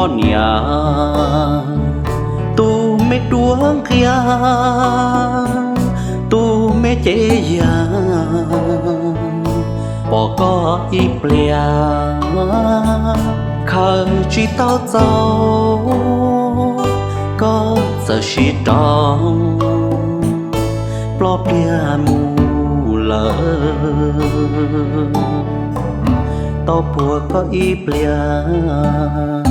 Koj niam, tus me duab nqia, tus me cev yag, pom koj ib pliag khaws tsis tau txaus, koj txawm sib rau ploj pliag mus lawm. Tau puag koj ib pliag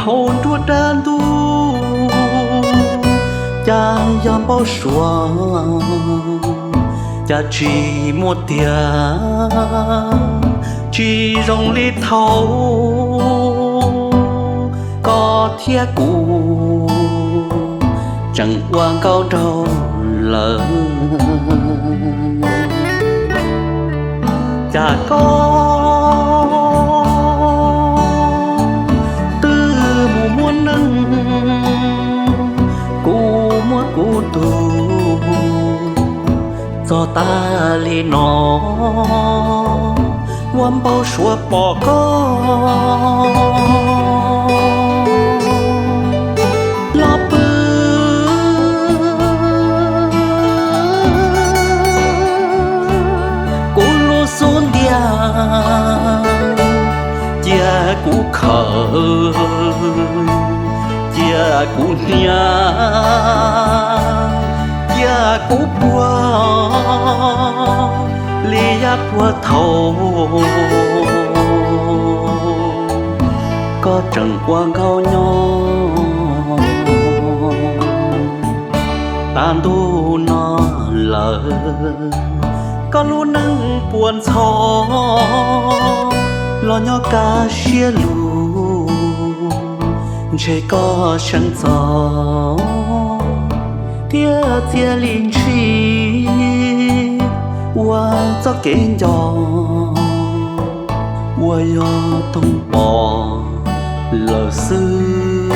hauv nruab dab ntub, cas yog npau suav, cas tsis muaj tiag, tsis zoo li thaum koj thiab kuv tseem ua nkauj nraug lawm. Cas koj twb mus muaj neej, kuv muab kuv tug txog tas li no, ua npau suav pom koj los pw kuv lub xub ntiag. Cia kuv khawm, cia kuv hnia, cia kuv puag li yam puag thaum koj tseem ua nkauj nyob tas ntuj no lawm. Koj lub neej puas ntxhov los nyob kaj siab lug, ntshe koj seev txog thiab txia li ntshis ua txoj kev nco uas yog toog pom lawm xwb.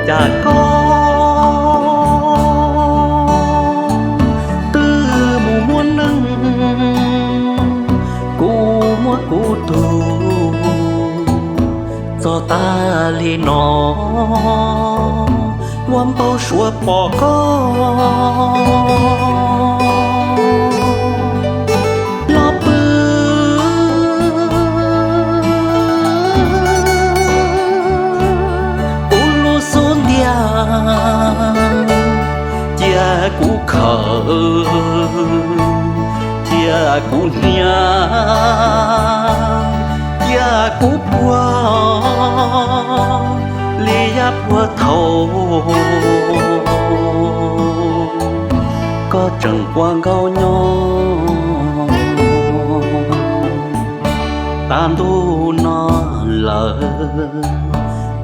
Cas koj twb mus muaj neej, kuv muab kuv tug txog tas li no, ua npau suav pom koj los pw kuv lub xub ntiag. Cia kuv khawm, cia kuv hnia, cia kuv puag li yam puag thaum koj tseem ua nkauj nyob tas ntuj no lawm.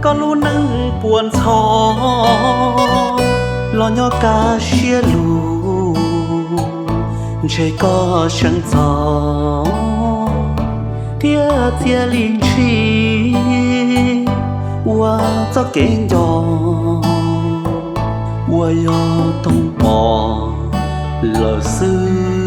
Koj lub neej puas ntxhov los nyob kaj siab lug, ntshe koj seev txog thiab txia li ntshis ua txoj kev nco uas yog toog pom lawm xwb.